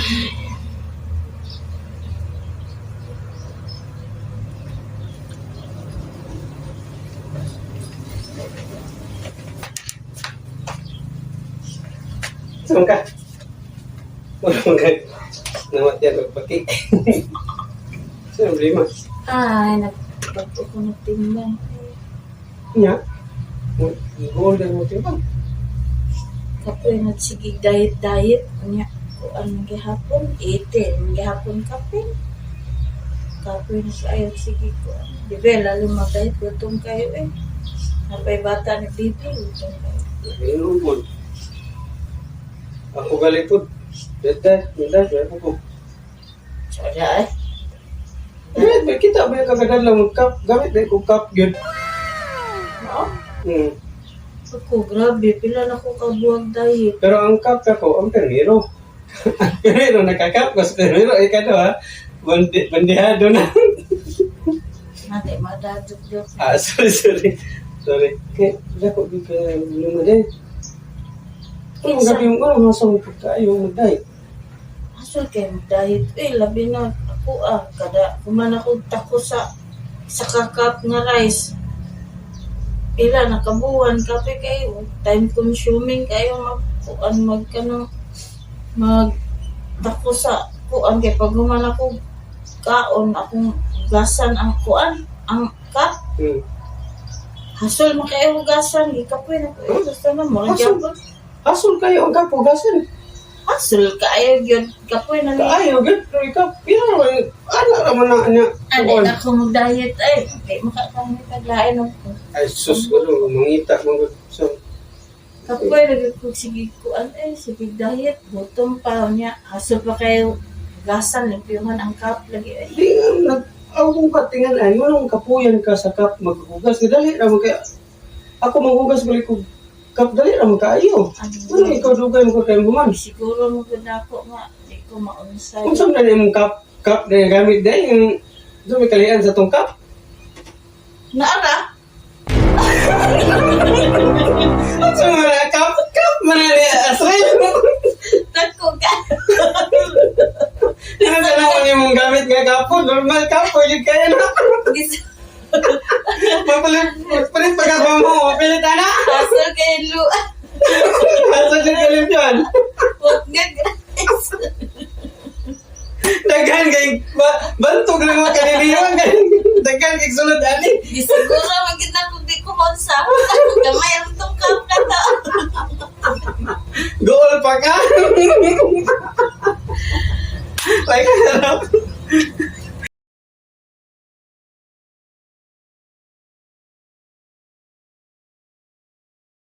Saan ka? Wala man ka. Namatyan og paki. Saan ang problema? Ay, nagpagpo ko ng timbang. Nya. Goal na mo timbang. Kapoy nagsigig diet-diet. Unya, kuan gihapon, 18. Gihapon kape. Kapoy na sa ayaw, sige ko. Di ba, lalo mag-diet, gutom kayo eh. Napay bata ni baby, gutom kayo. Inuubod. Ako galipod. Dede, dede, dede ko. Sada eh. Eh, ba kita ba yung kagadala mo cup? Gamit ba ko cup yun? Oo. Ako, grabe, pila na ko kabuwag diet. Pero ang cup ako, ang permiro. Ang permiro, nakakap ko sa permiro. Ikaw do ha? Bandi, bandihado na. Nate, madadugdog. Ah, sorry, sorry. Sorry. Kaya, dako, di ka luma din. Ano, gabi yung ano, nasa mong pagkaayo, magday. Asol kay mag-diet. Eh, labi na ako ah. Kada, kuman ako tako sa kakap nga rice. Pila nakabuwan kape kayo. Time consuming kayo mag kuan mag kanang mag tako sa kuan kay pag human ako kaon akong hugasan ang kuan ang cup. Hasol man kayo hugasan gikapoy na ko eh, basta na mo Hasol? gyapon. Hasol kayo ang cup, hugasan. Hasol kaayo gyud kapoy na ni. Kaayo, gud, pero ikaw, pila naman, ano naman na, ano, Ani na ako mag-diet ay. Kay makakami paglain ako. Ay, sus, gulo, mangita, mga, so, Kapoy lagi ko sige kuan eh sige diet gutom pa niya hasol pa kayo hugasan limpyuhan ang cup lagi ay. Di nga, nag, ako kong katingan ay, manong kapuyan ka sa cup maghugas, dali ra man kay, ako maghugas balik ko, cup dali ra man kaayo. Ano Ano ikaw dugay mo ka kay human? Siguro mo gud ako nga di ko maunsay. Unsa man na imong cup, cup na gamit dai yung doon may kalian sa tong cup. Naara. Unsa man na cup, cup man na ni Asrael. Dagko ka. Ano sa naman imong gamit nga cup, normal cup yun kaya na. Mapalit, mapalit pagka mo, mapilit ana. Hasol kay lu. Asa siya kalimpiyan. Wag nga guys. Daghan kay ba, bantog lang mga kaniliwan kay daghan kay sulod ani. Di siguro man gid na kung di ko maunsa. Gamay ang tong cup na to. Goal pa ka. Like harap.